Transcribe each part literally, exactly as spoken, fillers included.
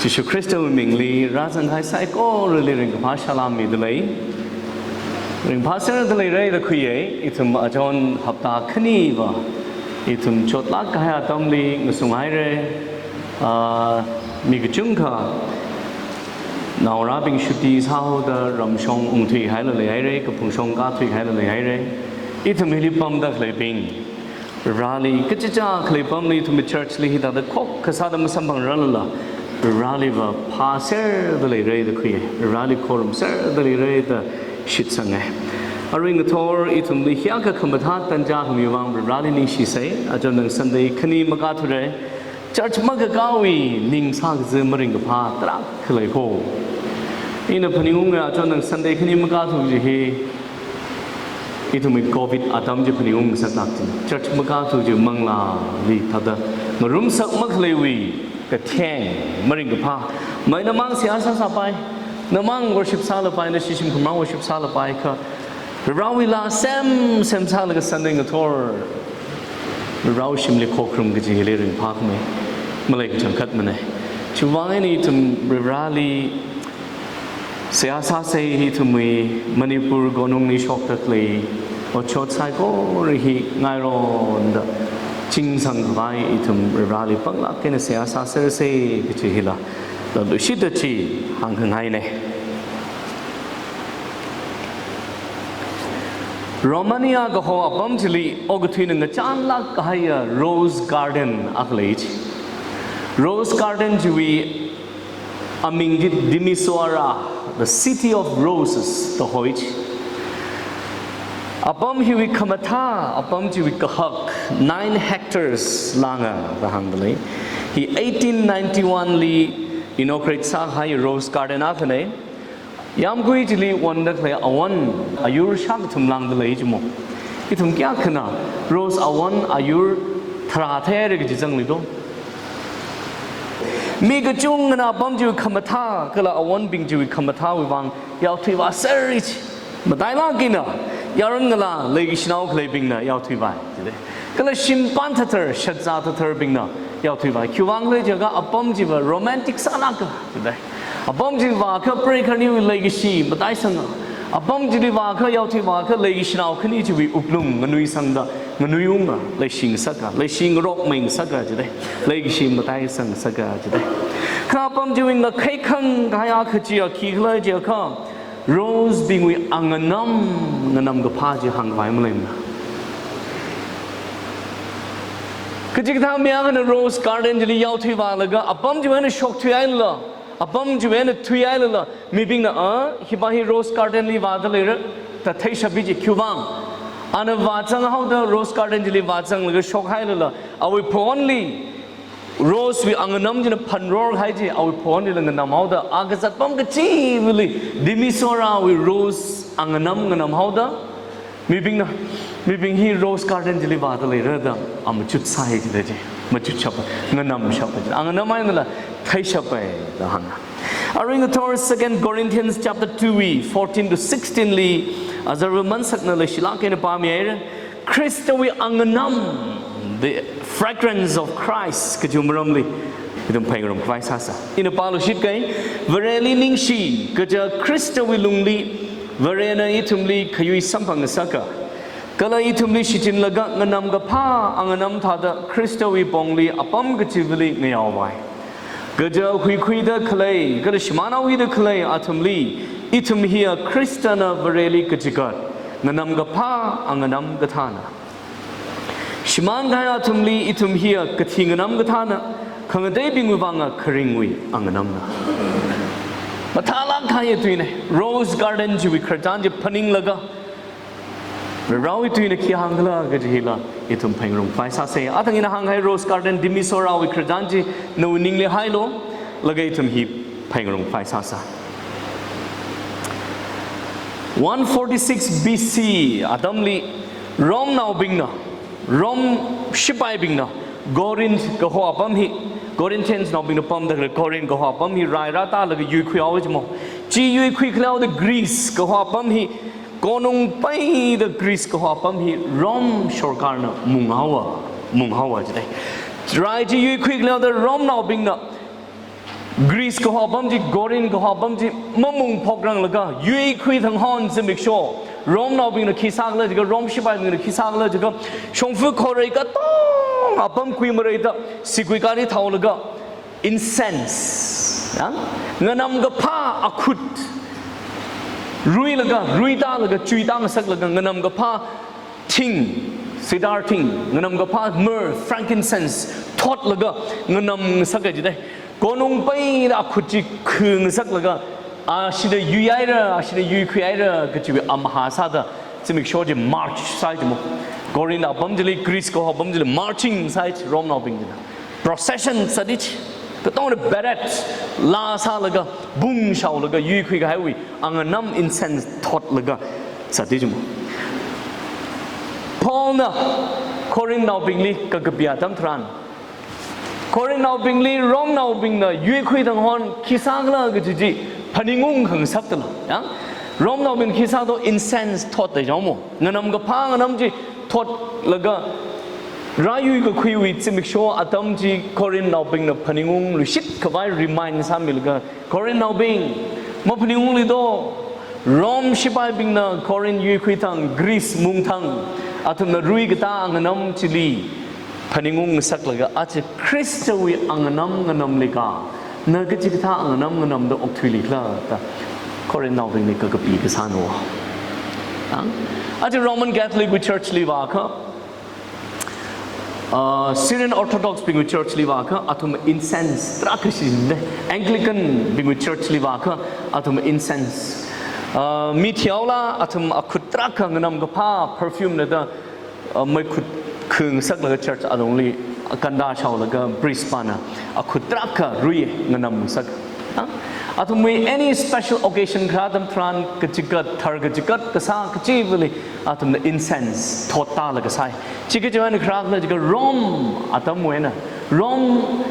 Jishu Khristawui mingli rāzangkahai saikorali ringkaphā salām midalei. Ringphāserda leira da khuiya, ithum achon hapta khaniva ithum chotlāk kahai atamli ngasunghaira. Ah, mi kachungkha naongarābing shuti sāhaoda ramshong ungthuihaila leihaira, kaphungshong kāthuihaila leihaira. Ithum hili pamda khaleibing, Vareli kachichā khalei apamli ithumwui church li hithāda khokkha sāda masamphangrarlala, Vareliva phāserda leira da khuiya, Vareli khorumserda leira da shitsanga. Arui ngathor ithumli hiyākha khamathā tanja khamiwui vang Vareli ningshisa. Achon nang Sunday khani makāthura, church makakāwui ning sākaza maringkaphā tarākha lei kho. Ina phaningunga, achon nang Sunday khani makāthu kaji hi ithumwui covid atam chi phaningung ngasaklāk chi. Church makāthu chi manglāli thāda ngarumsak makhaleiwui katheng maringkaphā. Mai namang seihā sāsāpai, namang worship sālapai, nashi shimkhurmang worship sālapai kha, Varewui laa semsem sālaga Sunday ngathor Varewui shimli khokharum kaji hili ringphākhamei malei kachangkhatmana. Chiwui vang eina ithum Vareli seihā sāsa, ithumwui Manipur konungli shokda khalei otshot saikora hi ngaironda chingsangkhavai ithum Vareli panglāk eina seihā sāsersa kaji hila lāluishita chi hāngkhangaina. Romania kaho apam chili okathuina ngachānlāk kahaiya Rose Garden akha lei chi. Rose Garden chiwui aming chi Timisoara, the City of Roses da hoi chi. Apam hiwui khamathā, apam chiwui kahak nine hectares lānga da hāngdalei. Hi eighteen ninety-one li inaugurate sākahai Rose Garden akhana. Yāmgui chili wonda khalei awon ayur shākathum lāngdalei chimo. Ithum kayākhana rose awon ayur tharā theihaira kaji zangli do. Mi kachungana apam chiwui khamathā kala awonbing chiwui khamathāwui vang yaothuivāserra chi. Matailāk eina yaron ngalā leikashinao khaleibingna yaothuivāi jide. Kala shimpan thathar, shakzā thatharbingna yaothuivāi. Khiwui vang khala jiakha apam chiva romantic sālāka jide. Apam chili vākha preikharuiwui leikashi mataisanga. Apam chili vākha, yaothuivākha leikashinao khani chiwui wuklung nganuisangda, nganuiunga, leishingasaka, leishingarokmeingasaka jide. Leikashi mataisangasaka jide. Kha apam chiwui ngakheikhang kahai akha chiya khikhala jiakha, rose bingwui anganam, nganamkaphā chi hāngkhavai maleimana. Kachikathā mi akhana rose garden chili yaothuivālaga apam chiwui eina shokthuihailala, apam chiwui eina thuihailala, mibingna, "Ah, hipa hi rose garden li vāda leira," da theishapi chi. Khiwui vang? Ana vāzanghaoda, rose garden chili vāzanglaga shokhailala, awui phonli rose wui anganam china phanrorhai chi awui phonlila nganamhaoda, a kazat apam kachivali Timisoarawui rose anganam nganamhaoda, mibingna, mibing hi rose garden chili vāda leira da a machut sāhai jida chi, machut shapa, nganam shapa chi. Anganam einala theishapa da hānga. Arui ngathor Second Corinthians chapter two wui fourteen to sixteen li azarva mansakna leishilāk eina pāmihaira. Khristawui anganam, the fragrance of Christ kaji maramli ithum phāngarumkhavai sāsa. Ina pāluishit kahai, Vareli ningshi kaja Khristawui lungli Varena ithumli khayui samphangngasaka, kala ithumli shichinlaga nganamkaphā anganam thāda Khristawui pongli apam kachivali ngayaovai. Kaja huikhuida khalei, kala shimānhaokida khalei athumli, ithum hiya Khristana Vareli kachigat nganamkaphā anganam kathāna. Shimānkahai athumli ithum hiya kathi nganam kathāna, khangateibingwui vanga kharingwui anganamna. Mathālāk kahaiya tuina, rose garden chiwui khararchan chi phaninglaga, Varewui tuina khi hāngkhala kaji hila ithum phāngarumkhavai sāsa. Athang ina hānghai rose garden Timisoarawui khararchan chi nawui ningli hailu, laga ithum hi phāngarumkhavai sāsa. One forty-six B C atamli Romnaobingna, Rome shipaibingna Corinth kaho apam hi, Corinthians naobingna pamda khalei Corinth kaho apam hi rai rātālaga yuikhuihaowa chimo. Chi yuikhuikhaleoda Greece kaho apam hi, konung peida Greece kaho apam hi Rome sorkarna munghaowa, munghaowa jidai. Rai chi yuikhuikhaleoda Romnaobingna Greece kaho apam chi, Corinth kaho apam chi mamung phokranglaga, yuikhui thang hon zimiksho, Rome naobingna khi sākhala jiakha, Rome shipaibingna khi sākhala jiakha, shongfa khorei katonga apam khuimareida, sigui kari thaolaga, incense, ya? Nganamkaphā akhut ruilaga, ruitālaga, chuitā ngasaklaga, nganamkaphā thing, cedar thing, nganamkaphā myrrh, frankincense, thotlaga nganam ngasak kaji dei. Konung peida akhut chi khui ngasaklaga, ashina yuihaira, ashina yuikhuihaira kajiwui amahā sāda, zimiksho chi march sāi jimo. Corinth apam chili, Greece kaho apam chili marching sāi chi, Rome naobing china. Procession sāi chi, katonga beret laa sālaga, bung shaolaga, yuikhui kahaiwui anganam incense thotlaga sāi jimo. Paulna Corinth naobingli kakapi atam tharan, Corinth naobingli Rome naobingna yuikhui thang hon khi sākhala kaji chi phaningung khangasak tala, ya? Rome naobing khi sāto, incense thot da jamo. Nganamkaphā nganam chi thotlaga rāyui kakhuiwui zimiksho atam chi Corinth naobingna phaningungluishit khavai remind sāmilaga, Corinth naobing, maphaningungli do, Rome shipaibingna Corinth yuikhui thang, Greece mung thang, athumna ruikatā nganam chili phaningung ngasaklaga, aja Khristawui anganam nganamli ka, na kachikathā anganam nganamda okthuili khala da Corinth naobingli kakapi kasāna. Ang? Aja Roman Catholic wui church li vākha, uh, Syrian Orthodox bingwui church li vākha, athum incense tarākha shichinda. Anglican bingwui church li vākha, athum incense. Uh, mi thihaola, athum akhut tarākha nganamkaphā perfume na da, uh, meikhut khui ngasaklaga church alungli ganda shaolaga priest pana akhut tarākha rui nganam ngasak. Ha? Athumwui any special occasion kharā atam tharan kachigat, thar kachigat kasā kachivali athumna incense thottālaga sāi. Chi kachiwui eina kharā khala jiakha Rome atamwui eina, Rome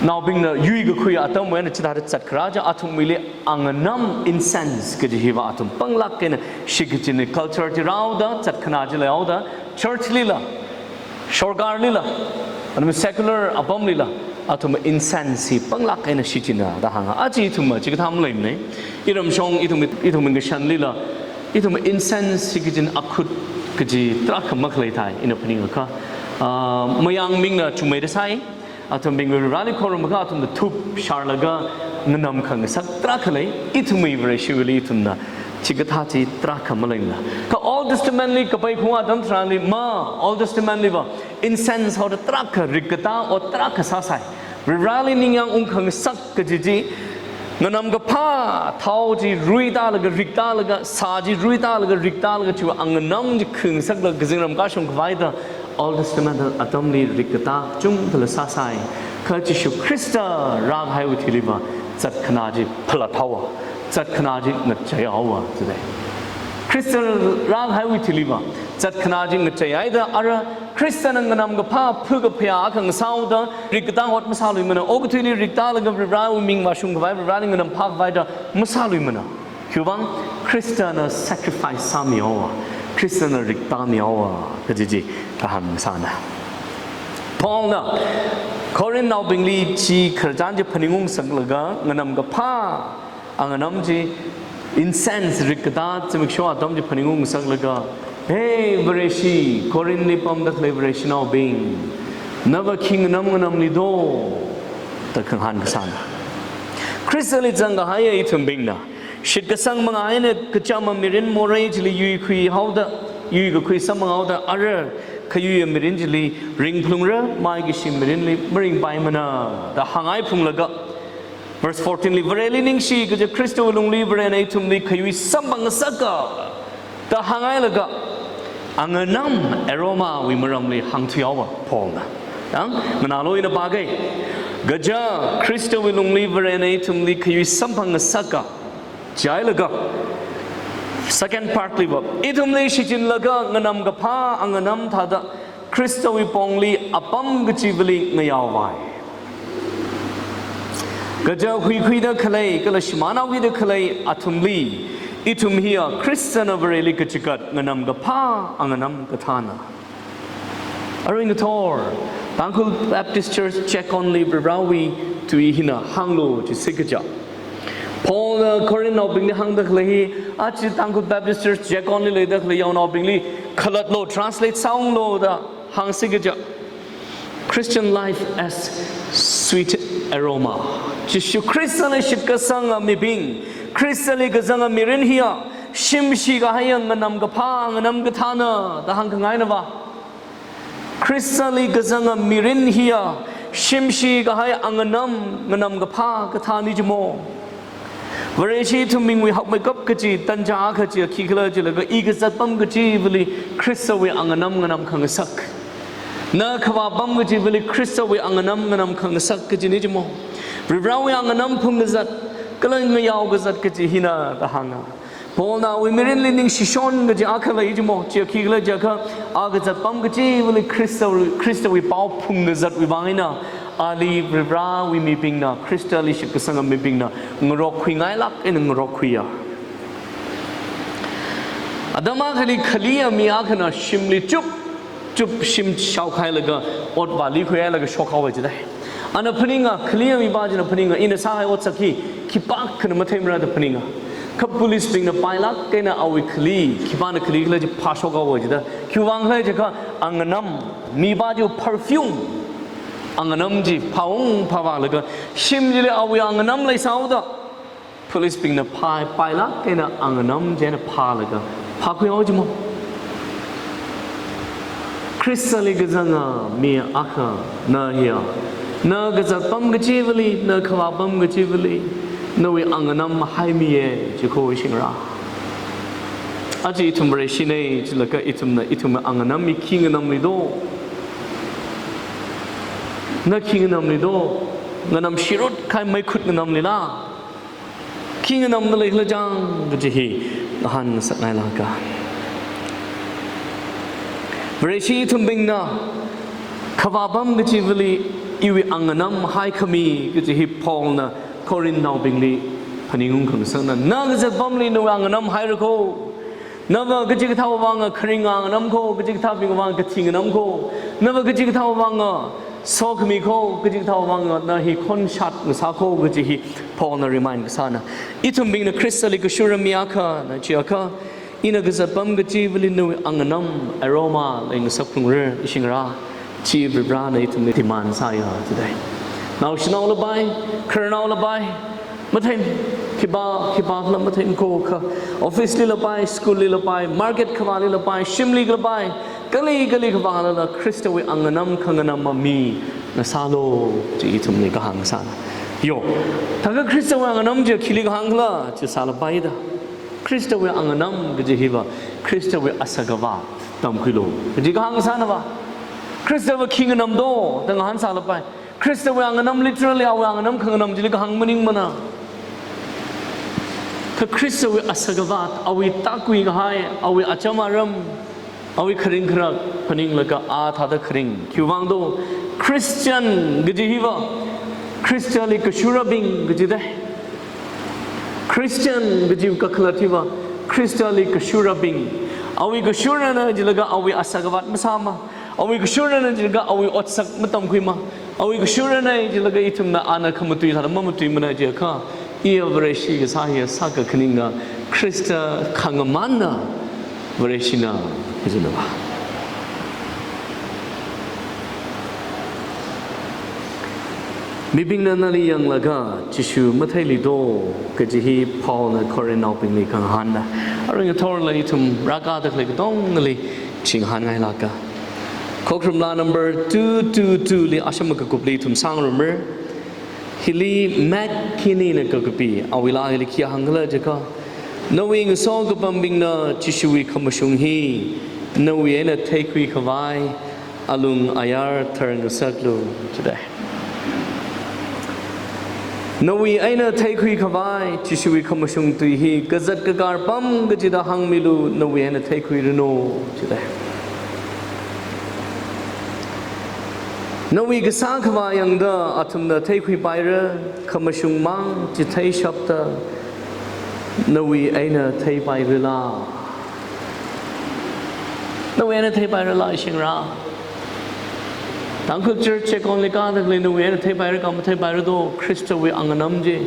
naobingna yuikakhui atamwui eina chithāda zatkharā chi, athumwuili anganam incense kaji hiva athum panglāk eina shikachinna culture chi rāhaoda, zatkhanā chi leihaoda, church lila, sorkarlila, athum secular apamlila, athum incense hi panglāk eina shichinna da hānga. Aja ithum chikathā maleimana. Iramshong ithum, ithum kashanlila, ithum incense shikachin akhut kaji tarākha makhalei thai, ina phaningakha. Ah, mayāngmingna chungmeida sāi, athumbingwui Vareli khorumkha athumna thup sharlaga nganam khangasak tarākha lei, ithumwui Vareshiwuili ithumna chikathā chi tarākha maleimana. Kha Old Testament li kapai khaung atam tharanli ma, Old Testament liva incense haoda tarākha rikkatā ot tarākha sāsai. Vareli ningyāng ungkhangasak kaji chi, nganamkaphā thao chi ruitālaga riktālaga, sā chi ruitālaga riktālaga, chiwui anganam chi khui ngasaklaga kazingram kashung khavai da Old Testament atamli rikkatā chungkhala sāsai. Kha Jishu Khrista rākahaiwui thiliva zatkhanā chi phalathaowa, zatkhanā chi ngacheihaowa jidei. Khrista rākahaiwui thiliva zatkhanā chi ngacheihaida, ara Khristana nganamkaphā phukaphayā akha ngasāhaoda rikkatā ot masāluimana, okathuili riktālaga Varewui ming vāshung khavai, Vareli nganam phākhavai da masāluimana. Khiwuivang Khristana sacrifice sāmihaowa, Khristana riktāmihaowa kaji chi kahāng sāna. Paulna Corinthnaobingli chi khararchan chi phaningung ngasaklaga, nganamkaphā anganam chi incense rikkatā zimiksho atam chi phaningung ngasaklaga, "Hey, Vareshi, Corinthli pamda khalei Vareshinaobing, nava khi nganam nganamli do?" da kahāng kasāna. Khristali zangkahaiya ithumbingna shitkasang manga eina kachama mirin morei chili yuikhuihaoda, yuikakhui samphanghaoda, ara khayuiya mirin chili ringphalungra, maikashi mirinli maringpaimana da hāngngai phunglaga, verse fourteen li, "Vareli ningshi kaja Khristawui lungli Varena ithumli khayui samphang ngasaka" da hānghailaga, anganam aromawui maramli hāngthuihaowa Paulna. Yang, nganālu ina pākei. Kaja Khristawui lungli Varena ithumli khayui samphang ngasaka. Chihailaga, second part liva, ithumli shichinlaga nganamkaphā anganam thāda Khristawui pongli apam kachivali ngayaovai. Kaja huikhuida khalei, kala shimānhaokida khalei athumli, ithum hiya Khristana Vareli kachigat nganamkaphā anganam kathāna. Arui ngathor, Tangkhul Baptist Church Checkon li Varewui tui hina hānglu chi sikaja. Paulna Corinthnaobingli hāngda khalei hi, aja Tangkhul Baptist Church Yangonli leida khalei yaonaobingli khalatlu, translate sāunglu da hāng sikaja. Christian life as sweet aroma. Jishu Khristali shitkasanga mibing, Khristali kazanga mirin hiya, shimshi kahaiya nganam kaphā, nganam kathāna da hāngkhangaina va. Khristali kazanga mirin hiya, shimshi kahai anganam, nganam kaphā kathāna jimo. Vareshi ithumbingwui hakmeikap kachi, tanja kachi, khikhala jilaga i kazatpam kachivali Khristawui anganam nganam khangasak. Na khavāpam kachivali Khristawui anganam nganam khangasak kachina jimo. Varivarāwui anganam phungkazat, kala ngayao kazat kachi hina da hānga. Paulna awui mirinli ningshishon kachi akha lei jimo, chi khikhala jiakha, a kazatpam kachivali Khristawui, Khristawui pao phungkazatwui vang eina, ali Varivarāwui mibingna, Khristali shitkasanga mibingna, ngarokkhuingailāk eina ngarokkhuiya. Atam akhali khaliya mi akhana shimli chup chup shim shaokhailaga, ot vālikhuihailaga shokhaowa jidai. Ana phaninga, khaliya mipā china phaninga, ina sāhai otsak hi khipākhana matheimara da phaninga. Kha policebingna pailāk eina awui khali, khipāna khalikhala chi phāshokhaowa jida. Khiwuivang khala jiakha anganam, mipā chiwui perfume, anganam chi phāung phāvālaga, shim chili awui anganam leisāhaoda, policebingna phā, pailāk eina anganam china phālaga, phākhuihaowa jimo. Khristali kazanga mi akhana hiya, na kazatpam kachivali, na khavāpam kachivali, nawui anganam haimiya, chi kho ishingra. Aja ithum Vareshina jilaga ithumna, ithum anganam hi khi nganamli do? Na khi nganamli do? Nganamshirut kahai meikhut nganamlila? Khi nganamna leikhala chang kachi hi ngahānngasakngailāka. Vareshi ithumbingna khavāpam kachivali iwui anganam haikhami kachi hi Paulna Corinthnaobingli phaningungkhangasakna. Na kazatpamli nawui anganam haira kho. Nava kachikathāwui vanga kharing nganam kho, kachikathābingwui vanga kathi nganam kho. Nava kachikathāwui vanga sokhami kho, kachikathāwui vanga na hi khonshat ngasā kho kachi hi Paulna remind kasāna. Ithumbingna Khristali kashura mi akhana jiakha, ina kazatpam kachivali nawui anganam aroma leingasakphalungra, ishingra. Chi Varivarāna ithumli demand sāya jidai. Naoshinao lapai, khararnao lapai, matheim, khipā, khipākhala matheim kho kha, officeli lapai, schoolli lapai, market khavāli lapai, shimli lapai, kali kali khavālala Khristawui anganam khanganama mi ngasālu, chi ithumli kahāng sāna. Yo, thākha Khristawui anganam chi khili kahāngkhala, chi sālapaida. Khristawui anganam kaji hiva, Khristawui asakavāt tamkhuilu kaji kahāng sāna va. Khristava khi nganam do da ngahān sālapai. Khristawui anganam literally awui anganam khanganam chili kahāng maningmana. Kha Khristawui asakavāt, awui tākhui kahai, awui acham aram, awui kharing kharak phaninglaga a thāda kharing. Khiwuivang do, Christian kaji hiva, Khristali kashurabing kaji dai. Christian kaji kakhalat hiva, Khristali kashurabing. Awui kashurana jilaga awui asakavāt masāma. Awui kashurana jilaga awui otsak matamkhuima. Awui kashurana jilaga ithumna ana khamatui thāda mamatuimana jiakha, iya Vareshi kasā hiya sākakhaninga Khrista khangamanna Vareshina kajina va. Mibingna nali yanglaga Jishu matheili do kaji hi Paulna Corinthnaobingli kahāngna. Arui ngathorla ithum rākada khalei katongali chi ngahānngailāka. Khokharum laa number two two two li asham kakupli ithum sāngarumra. Hili McKinney na kakapi, awui laa hili khi hāngkhala jiakha, nawui ngaso kapambingna Jishuwui khamashung hi nawui eina theikhui khavai alung ayar tharngasaklu jidai. Nawui eina theikhui khavai Jishuwui khamashung tui hi kazat kakar pam kachida hāngmilu, nawui eina theikhuiranu jidai. Nawui kasā khavā yangda athumna theikhuipaira, khamashung mang chitheishapta nawui eina theipairala? Nawui eina theipairala, ishingra? Tangkhul Church Checkon li kāda khalei nawui eina theipaira kha matheipaira do, Khristawui anganam chi,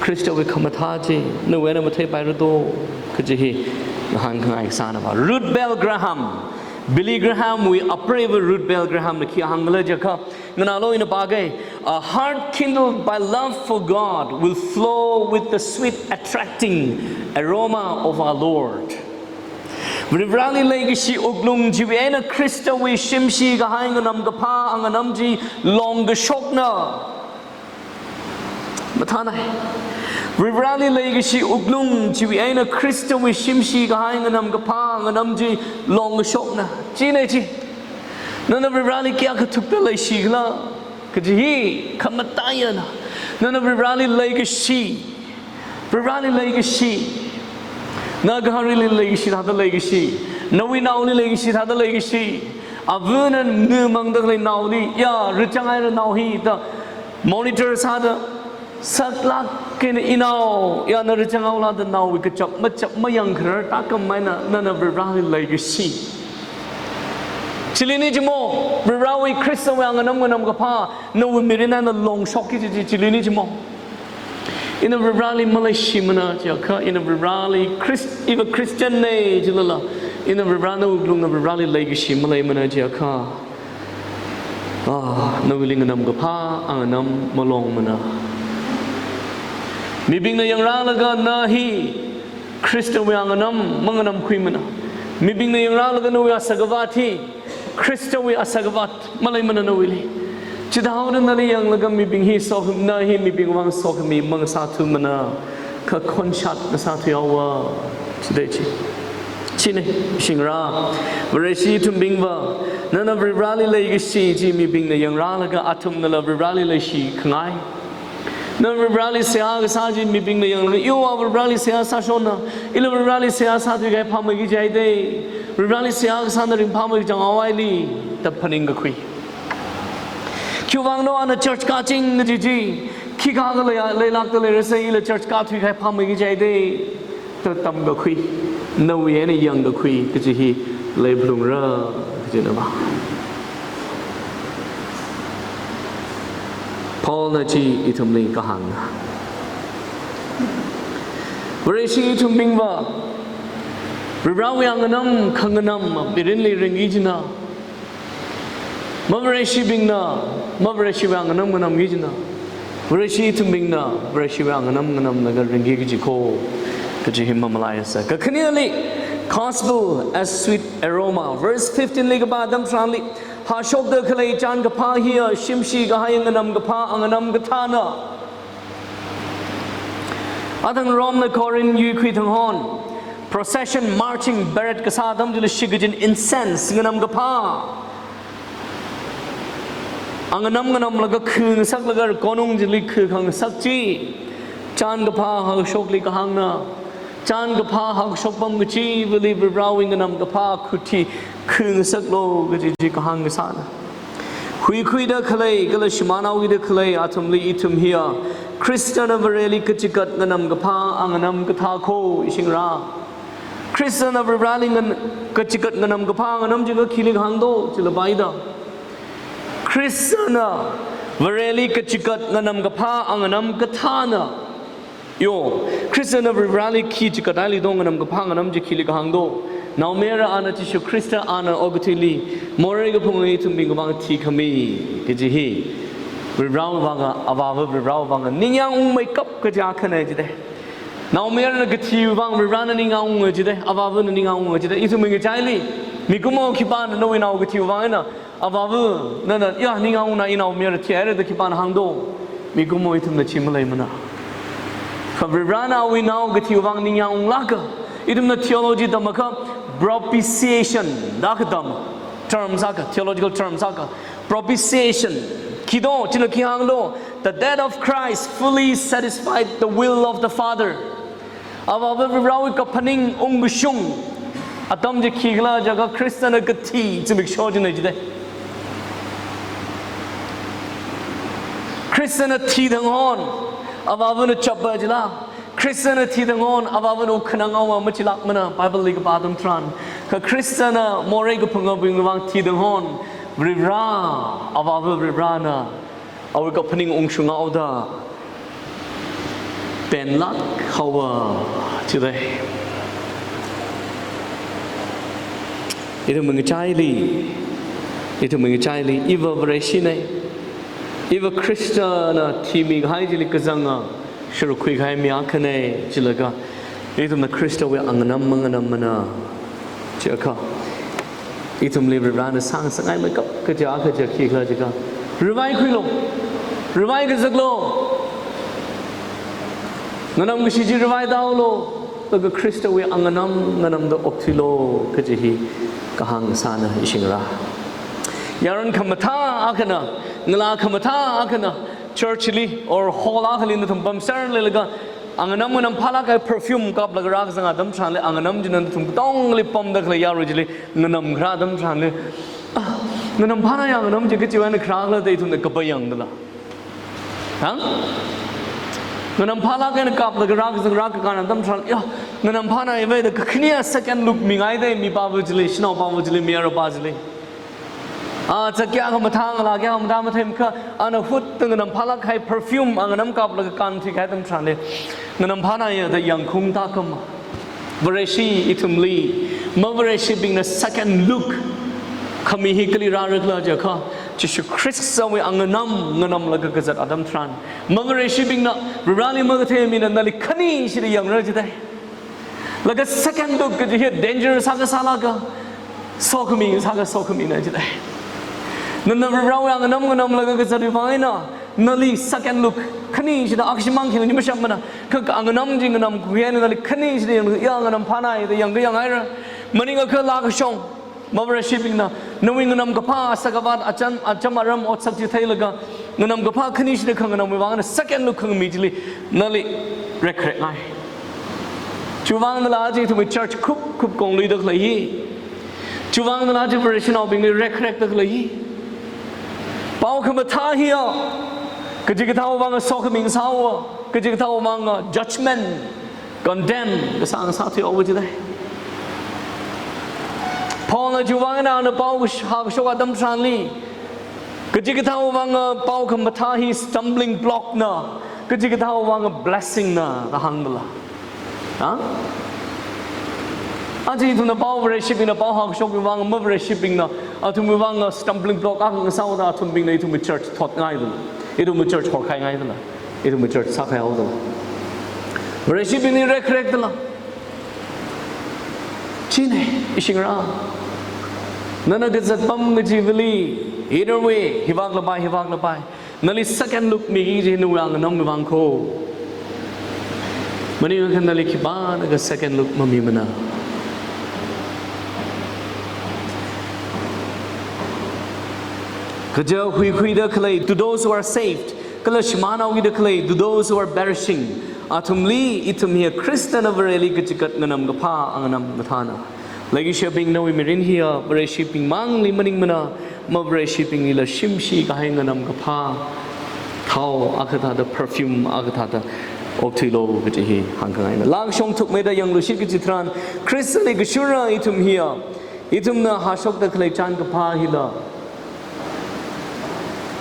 Khristawui khamathā chi, nawui eina matheipaira do, kaji hi ngahānkhangai sāna va. Ruth Bell Graham, Billy Graham wui apreiva Ruth Bell Graham na khi hāngkhala jiakha, nganālu ina pāga, "A heart kindled by love for God will flow with the sweet attracting aroma of our Lord." Varivarāli leikashi wuklung chiwui eina Khristawui shimshi kahai nganamkaphā anganam chi longkashokna. Mathānai. Varivarāli leikashi wuklung chiwui eina Khristawui shimshi kahai nganamkaphā anganam chi longkashokna. China chi. Nana Varivarāli kayākha thukta leishikhala, kaji hi khamataiyana. Nana Varivarāli leikashi. Varivarāli leikashi. Na gaharili leikashi thāda leikashi. Nawui naoli leikashi thāda leikashi. Avana ngamangda khalei naoli, ya, rāchang haira nao hi da monitor sāda, saklāk eina inao, ya, na rāchang haola da naowui kachap machap mayangkharar tākam eina nana Varivarāli leikashi. Chili ni chimo, Varivarāwui Khristawui anganam nganamkaphā, nawui mirin eina longshokki kaji chi, chili ni chimo. Ina Varivarāli maleishimana jiakha, ina Varivarāli Christ, iva Christian na jilala, ina Varivarā nawui wuklungna Varivarāli leikashi maleimana jiakha, ah, nawuili nganamkaphā anganam malongmana. Mibingna yangrālaga na hi Khristawui anganam manganamkhuimana. Mibingna yangrālaga nawui asākhavāt hi Khristawui asākhavāt maleimana nawuili. Chithāhaoda nali yanglaga mibing hi sokham, na hi mibingwui vang sokhami mangasāthumana, kha khonshat ngasāthuihaowa. Chithāda chi. China, shingra. Vareshi ithumbingva, nana Varivarāli leikashi chi mibingna yangrālaga athumnala Varivarāli leishikhangai. Na Varivarāli seihā kasā chi mibingna yanglaga, yo, a Varivarāli seihā sāshonna, ila Varivarāli seihā sāthuikahai phāmeiki jihaida, Varivarāli seihā kasāna ringphāmei kachang awui eina, da phaningkakhui. Khiwuivangna ana church kāching kaji chi, khikha khalei, leilākta leirasai ila church kāthuikahai phāmeiki jihaida, da tamkakhui, nawui eina yangkakhui kaji hi leiphalungra kajina va. Paulna chi ithumli kahāngna. Vareshi ithumbingva, Varivarāwui anganam khanganam mirinli ringki kajina. Mavareshibingna, Mavareshiwui anganam nganamki kajina. Vareshi ithumbingna, Vareshiwui anganam nganamlaga ringki kaji kho, kaji hi mamalaiasa. Kakhaneli, gospel as sweet aroma. Verse fifteen li kapā atam tharanli, hashokda khalei chānkaphā hiya shimshi kahai nganamkaphā anganam kathāna. Athang Rome na Corinth yuikhui thang hon, procession marching parade kasā atam chili shikachin incense nganamkaphā anganam nganamlaga khangasaklaga konung chili khakhangasak chi, chānkaphā hashokli kahāngna. Chānkaphā hashok pam kachivali Varivarāwui nganamkaphā khuthi khangasaklu kaji chi kahāng kasāna. Huikhuida khalei, kala shimānhaokida khalei athumli ithum hiya Khristana Vareli kachikat nganamkaphā anganam kathā kho, ishingra. Khristana Vareli ngan-, kachikat nganamkaphā anganam chi kha khili kahāng do, chila paida. Khristana Vareli kachikat nganamkaphā anganam kathāna. Yo, Khristana Varivarāli khi chikathaili do, nganamkaphā nganam chi khili kahāng do. Naomayara ana Jishu Khrista ana okathuili morei kaphunga ithumbingwui vang thikhami kaji hi Varivarāwui vanga, Avāva Varivarāwui vanga ningyāng ungmeikap kaji akhana jida. Naomayarana kathiwui vang Varivarāna ningyāng unga jida, Avāvana ningyāng unga jida. Ithumwui ngachaili, mikumo khipāna nawui nao kathiwui vang eina, Avāva, nana, ya, ningyāng ungna inaomayara thihaira da khipāna hāng do. Mikumo ithumna chi maleimana. Kha Varivarāna awui nao kathiwui vang ningyāng unglāka. Ithumna theology tamakha propitiation da katam term sāka, theological term sāka. Propitiation. Khi do, china khi hāng do, the death of Christ fully satisfied the will of the Father. Avāva Varivarāwui kaphaning ungkashung atam chi khikhala jiakha Khristana kathi zimiksho china jida. Khristana thithang hon, Avāvana chapa jila. Khristana thithang hon, Avāvana wukhanang haowa machilākmana, Bible li kapā atam tharan. Kha Khristana morei kaphungabingwui vang thithang hon, Varivara, Avāva Varivarana awui kaphaning ungshunghaoda penlāk haowa jidalei. Ithumwui ngachaili, ithumwui ngachaili, iva Vareshinei, iva Khristana thimikahai chili kazanga, shurkhui kahai mi akhanei, chilaga ithumna Khristawui anganam manganammana, chiakha ithumli Varivarana sāngasakngai meikap kaja kaja khikhala jiakha, rivaikhuilu, rivaikazaklu, nganamkashi chi rivaitaulu, laga Khristawui anganam nganamda okthuilu kaji hi kahāng sāna ishingra. Yaron khamathā akhana, ngalā khamathā akhana, church li or hall akhali nathum pamser leilaga, anganam nganamphālāk kahai perfume kaplaga rākazang atam tharanli, anganam china nathum katongli pamda khalei yarui chili nganamkharā atam tharanli, ah, nganamphānai ya nganam chi kachiwui eina kharā khala da ithumna kapai yangdala. Hang? Nganamphālāk eina kaplaga rākazang rākakān atam tharan, ya, nganamphānai vai da kakhane second look mingaidalei mipāva chili, shanaopāva chili, mayarpā chili. Ah, chak kayākha mathā, ngalā kayākha mathā matheimkha, ana hut da nganamphālāk kahai perfume, anganam kaplaga kānthui kahai atam tharanli, nganamphānai ya da yangkhaung tākam. Vareshi ithumli, mavareshibingna second look khami hi kali rārakhala jiakha, Jishu Khristawui anganam nganamlaga kazat atam tharan, mavareshibingna, Varivarali makathei mina nali khanishida yangra jidalei. Laga second look kaji hi danger sākha sālāka, sokhami sākha sokhamina jidalei. Nana Varivarawui anganam nganamlaga kazatwui vang eina, nali second look khanishida, akshimang khina ni mashammana, kha anganam chi nganamkhui eina nali khanishida yang, ya nganamphānai da yangkha yanghaira. Maningakha laa kashong, mavareshibingna, nawui nganamkaphā, asak avat, acham, acham aram otsak chi theilaga, nganamkaphā khanishida khanganamwui vang eina second look khangami chili nali rekrekngai. Chiwui vang eina la chi ithumwui church khup khup kongluida khalei hi. Chiwui vang eina la chi Vareshinaobingli rekrekda khalei hi. Pao khamathā hiya, kachikathāwui vang sokhami sāhaowa, kachikathāwui vang judgment, condemn kasā sāthuihaowa jidalei. Paulna chiwui vang eina ana pao kash-, hākashok atam tharanli, kachikathāwui vang pao khamathā hi stumbling block na, kachikathāwui vang blessing na da hāngdala. Ha? Aja ithumna pao, Vareshibingna pao hākashokwui vang, mavareshibingna athumwui vang stumbling block akha ngasāhaoda athumbingna ithumwui church thotngaidala, ithumwui church horkhaingaidala, ithumwui church sākhaihaodala. Vareshibingli rekrekdala. Chinei, ishingra. Nana kazat apam kachivali, either way, hivak lapai, hivak lapai, nali second look miki kaji nawui anganamwui vang kho. Maningakha nali khipānakha second look mamimana. Kaja huikhuida khalei, to those who are saved, kala shimānhaokida khalei, to those who are perishing, athumli ithum hiya Khristana Vareli kachikat nganamkaphā anganam mathāna. Leikashiyabing, nawui mirin hiya Vareshibing mangli maningmana, mavareshibinglila shimshi kahai nganamkaphā thao akha thāda, perfume akha thāda okthuilu kaji hi hāngkhangaina. Laa kashong thukmeida yangluishit kaji tharan, Khristali kashura ithum hiya, ithumna hāshokda khalei chānkaphā hila,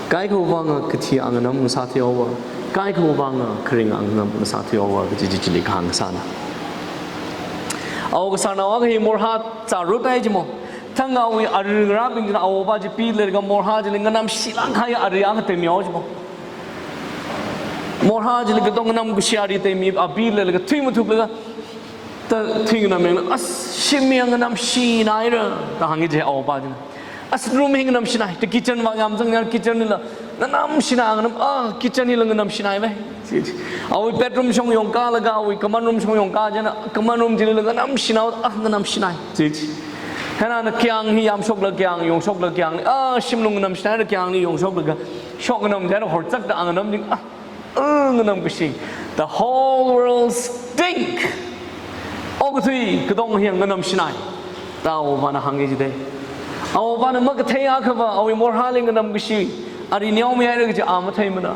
kaikhawui vang kathi anganam ngasāthuihaowa, kaikhawui vang kharing anganam ngasāthuihaowa kaji chi chili kahāng sāna. Ao kasarnao akha hi morhā chārut hai jimo. Thang awui ari ngarābing china aopa chi pilaga morhā chili nganamshilāk kahai ari akha teimihao jimo. Morhā chili katong nganamkashi ari teimi, a, pilaga thui mathuklaga, ta thui nganamyangla, as, shim hi nganamshinaira da hāngi je aopa china. As, room hi nganamshinai, ta kitchen vang yamzang ya, kitchen hila nganamshinai, nganam, ah, kitchen hila nganamshinai ve. Chi, chi. Awui bedroom shong yongkalaga, awui common room shong yongka jina, common room chilila nganamshinao, ah, nganamshinai. Chi, chi. Hina na kyang hi yamshokla kyang, yongshokla kyang, ah, shimlung nganamshinaira kyang ni yongshoklaga, shok nganam jina horchakda anganam jing, ah, ah, nganamkashi. The whole world stink. Okathui katong hi nganamshinai. Da aopana hāngi jidalei. Aopana makathei akhava, awui morhāli nganamkashi ari neomihaira kaji a matheimana.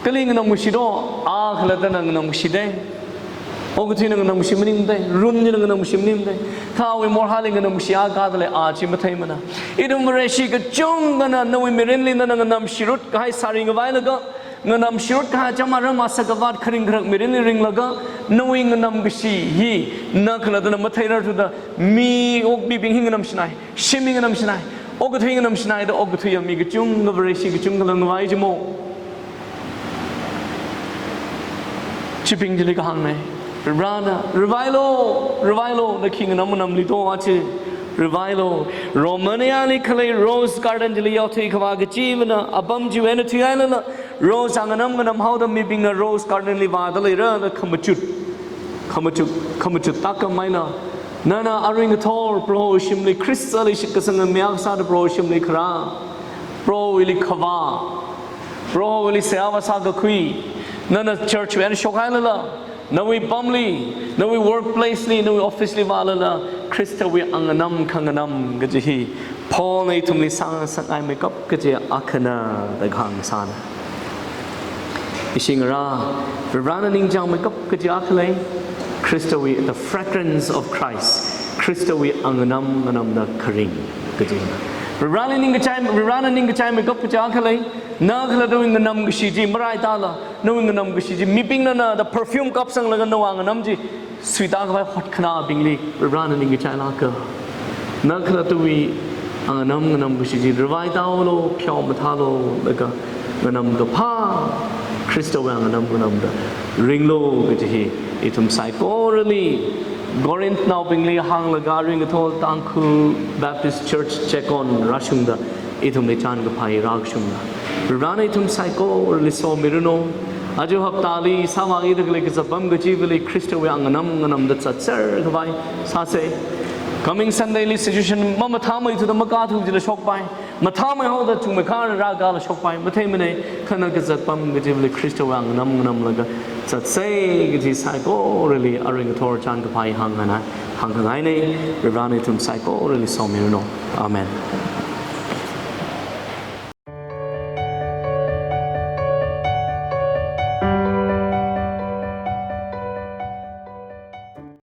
Kali nganamkashi do, a khalattana nganamkashi dalei. Okathuina nganamkashi maningmada, run china nganamkashi maningmada. Kha awui morhāli nganamkashi akha dalei, a chi matheimana. Ithum Vareshi kachungkhana nawui mirinli nana nganamshirut kahai sāri ngavailaga, nganamshirut kahai chama rama sakavat kharing kharak mirinli ringlaga, nawui nganamkashi hi na khalattana matheirarthuda, mi okathuibing hi nganamshinai, shim hi nganamshinai, okathui nganamshinai da okathuiya mi kachungkha Vareshi kachungkhala ngavai jimo. Chibing chili kahāngna. Varena, "Ravailo, ravailo, na khi nganam nganamli do achi. Ravailo." Romaniali khalei Rose Garden chili yaothui khavā kachivana apam chiwui eina thuihailala, Rose a nganam nganamhaoda mibingna Rose Garden li vāda leira da khamachut. Khamachut, khamachut tākam eina, nana arui ngathor Proho shimli, Khristali shitkasanga mi akha sāda Proho shimli kharā, Prohowuili khavā, Prohowuili seihā vāsā kakhui, nana church wui eina shokhailala, nawui pamli, nawui workplace li, nawui office li vālala, Khristawui anganam khanganam kaji hi Paulna ithumli sāngasakngai meikap kaji akhana da kahāngsāna. Ishi ngarā, Varena ningchāng meikap kaji akha lei, Khristawui, the fragrance of Christ, Khristawui anganam nganamda kharing kajina. Vareli ningkachai, Varena ningkachai meikap kaji akha lei, na khalattawui nganamkashi chi maraitāla, nawui nganamkashi chi mibingna nada perfume kapsanglaga nawui anganam chi suitākhavai hotkhanābingli Varena ningkachai lāka. Na khalattawui anganam nganamkashi chi ravaitālu, pheomathālu, laga nganamkaphā Khristawui anganam nganamda ringlu kaji hi ithum saikorali, Corinthnaobingli hānglaga arui ngathor Tangkhul Baptist Church Checkon rāshungda ithumli chānkaphā hi rākashungna. Varena ithum saikorali somiranu. Aja haptali sāvākida khalei kazat apam kachivali Khristawui anganam nganamda zatserkhavai sāsa. Coming Sunday li situation mamathāmeithuda makathu jila shokpai. Mathāmeihaoda chungmeikha rākala shokpai. Matheimana, kha na kazat apam kachivali Khristawui anganam nganamlaga zatsa kaji saikorali arui ngathor chānkaphā hi hāngngai, hāngkhangaina. Varena ithum saikorali somiranu. Amen.